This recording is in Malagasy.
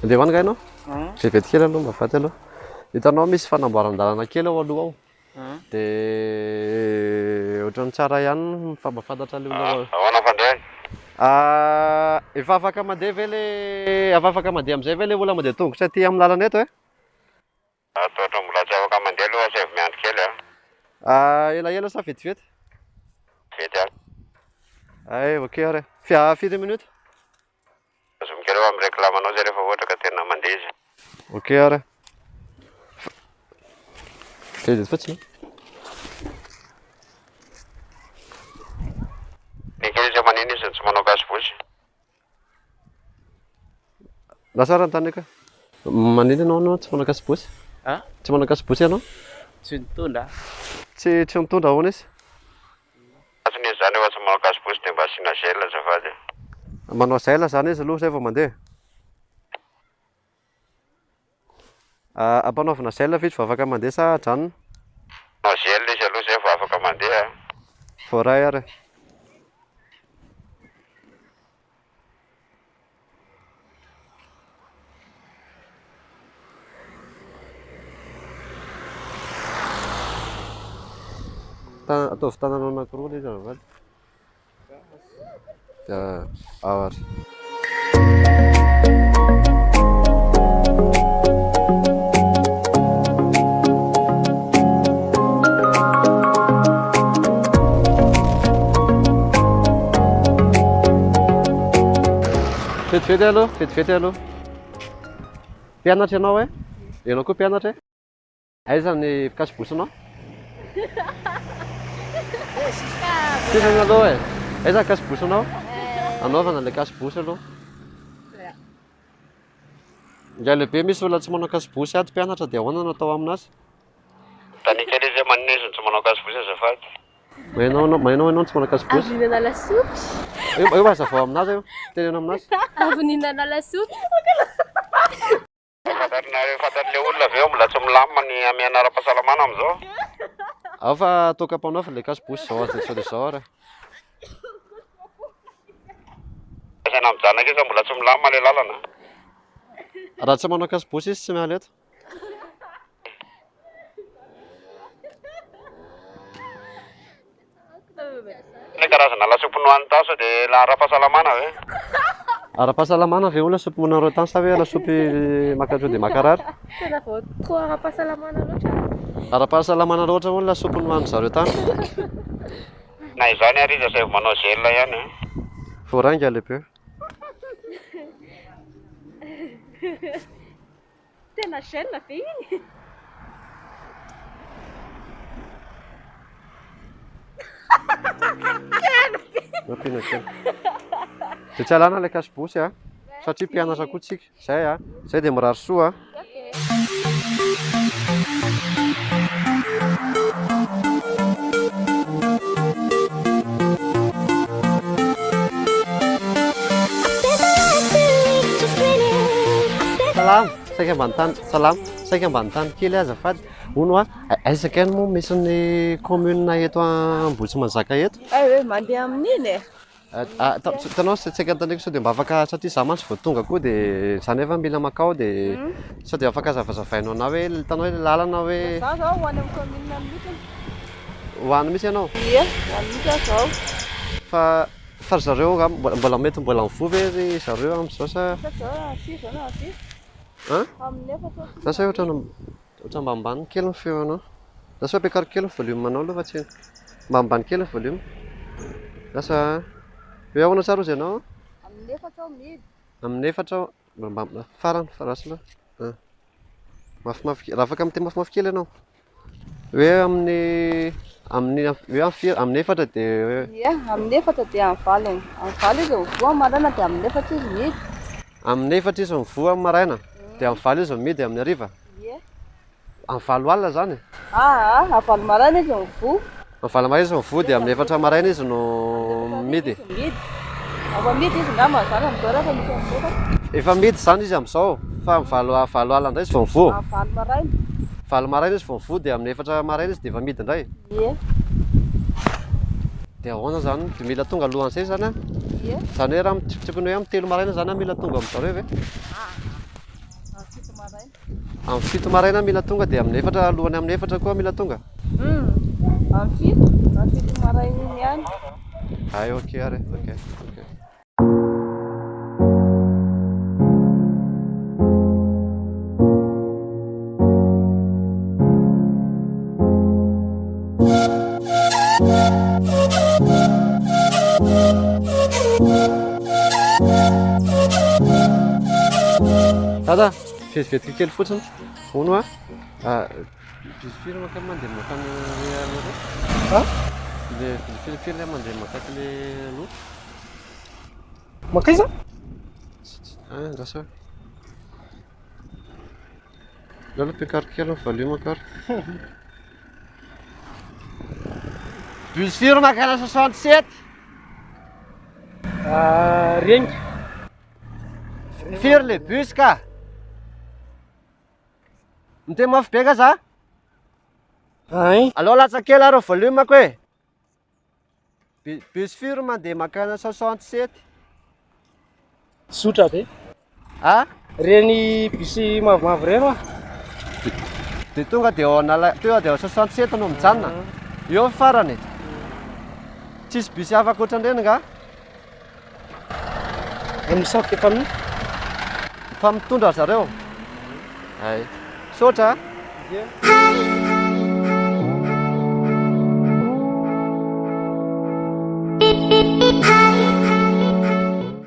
Andeha ho any nga ianao? Vetivety kely aloha mba vaty aloha. Hitanao misy fanamboaran-dalana kely ao aloha ao. Dia ohatran'ny tsara ihany ny mba fantatra ilay olona. Ahoana fandray? Efa afaka mandeha ve le efa afaka mandeha amin'izay ve le olona mandeha tongotra aty amin'ny lalana eto e? Ato ohatra mbola tsy afaka mandeha aloha asaivo miandry kely a. Elaela sa vetivety? Vety a. Ay, ok ary e. Fi- Firy minutes? Azony kely eo amin'ny réclame anao zay rehefa ohatra ka tena mandeha izy. Ok ary. Vetivety fotsiny. Ny kely izy manino izy no tsy manao cache-bouche? Lasa ary anontaniako e. Manino ianao no tsy manao cache-bouche? Ah? Tsy manao cache-bouche ianao? Tsy nitondra. Tsy tsy nitondra ahoana izy? Azony izy zany efa tsy manao cache-bouche dia mba asiana gel azafady. Manao gel zany izy aloha zay vao mandeha? Ampanaovina gel ve izy vao afaka mandeha sa ajanona? Manao gel izy aloha zay vao afaka mandeha. Voaray ary e. Ataovy tananao anankiroa ilay izy azafady. Dia ao ary. Vetivety aloha, vetivety aloha. Mpianatra ianao e? Ianao koa mpianatra e? Aiza ny cache-bouche-nao? Sisiny aloha e. Aiza ny cache-bouche-nao? Anaovana ilay cache-bouche aloha. Ingahy lehibe misy olona tsy manao cache-bouche ato mpianatra dia ahoana no atao aminazy? Tanika ilay izy hoe maninona izy no tsy manao cache-bouche azafady? Mahinao ianao, mahinao ianao no tsy manao cache-bouche? Avy nihinana lasopy. Io, io hazavao aminazy io, teneno aminazy. Avy nihinana lasopy. Fantatr'nareo, fantatr'ilay olona ve mbola tsy milamina ny hamehana ara-pahasalamana amin'izao? Ao fa ataoko ampanaovina ilay cache-bouche izao aza sao dia izao ary. Asaina mijanona kely fa mbola tsy milamina ilay lalana. Raha tsy manao cache-bouche izy tsy miala eto. Ny karazana lasopy nohaniny tany sao dia ara-pahasalamana ve? Ara-pahasalamana ve hono lasopy nohaninareo tany sa hoe lasopy mankato dia mankarary? Tena vao trop ara-pahasalamana loatra. Ara-pahasalamana loatra hono lasopy nohanin-dry zareo tany. Na izany ary izy asaivo manao gel ihany an. Voarainga lehibe. Tena gel ve iny? Ampiana kely. Dia tsy alana ilay cache-bouche a, satria mpianatra koa tsika. Zay a, zay dia mirary soa a. Salama, saika mba nitany, salama, saika mba nitany kely azafady. Hono hoa, aiza kay moa misy ny commune eto Ambohitrimanjaka eto? Hay ve mandeha amin'iny e? Ah, hitanao saika anontaniako sao dia mba afaka satria za mantsy vao tonga koa dia za nefa mila makao dia sao dia afaka azavazavainao anah hoe hitanao hoe lalana hoe. Za zao ho any amin'ny commune mihitsy. Ho any mihitsy ianao? Ie, ho any mihitsy aho zao. Fa fa ry zareo angamba mbola mbola mety mbola mivoha ve ry zareo amin'izao sa? Sa zao raha firy zao na firy? An? Amin'ny efatra Za sao ohatran'ny ohatran'ny mba ambany kely ny feonao. Za sao ampiakaro kely ny volume anao aloha fa tsy mba ambany kely ny volume. Lasa hoe ahoana tsara ozy ianao? Amin'ny efatra aho mihidy. Amin'ny efatra aho mba mba farany fa ratsy loatra. An. Mafimafy ke- raha afaka miteny mafimafy kely ianao. Hoe amin'ny amin'ny hoe amin'ny firy? Amin'ny efatra dia hoe. Ie, amin'ny efatra dia amin'ny valo. Amin'ny valo izy mivoha amin'ny maraina dia amin'ny efatra izy mihidy. Amin'ny efatra izy mivoha amin'ny maraina dia amin'ny valo izy mihidy amin'ny hariva? Ie. Amin'ny valo alina izany? Aa, amin'ny valo maraina izy mivoha. Amin'ny valo maraina izy mivoha dia amin'ny efatra maraina izy no mihidy? Mihidy. Efa mihidy izy angamba izany amin'izao raha efa misy amin'ny efatra. Efa mihidy izany izy amin'izao fa amin'ny valo valo alina indray izy vao mivoha? Amin'ny valo maraina. Valo maraina izy vao mivoha dia amin'ny efatra maraina izy dia efa mihidy indray? Ie. Dia ahoana izany? Dia mila tonga alohan'izay izany aho? Ie. Izany hoe raha tokony hoe amin'ny telo maraina izany aho mila tonga amin-dry zareo ve? Aa. Amin'ny 7 maraina mila tonga dia amin'ny 4 alohan'ny amin'ny 4 koa mila tonga. Amin'ny 7, amin'ny 7 maraina iny ihany. Ay, ok ary, ok, ok. Dada, vetivety kely fotsiny. Hono a. Ah, bus firy mankany mandeha mankany le aloha? Ha? Le bus firy firy le mandeha mankany le aloha? Mankaiza? Ah, andraso. Aleo aloha ampiakariko kely ny volume ko ary. Bus firy mankany 67? Ah, regny. Firy le bus ka? Miteny mafy be ka za? Ay. Aleo latsaka kely ary ny volume ko e. Bus firy mandeha mankany 67? Tsotra be. Ah? Reny bus mavomavo reny wa. Dia tonga dia ao anala tonga dia ao 67 no mijanona. Eo ny farany. Tsisy bus hafa ankoatran'ireny nga? Misafika camion. Fa mitondra ry zareo. Ay. Misaotra a. Ie.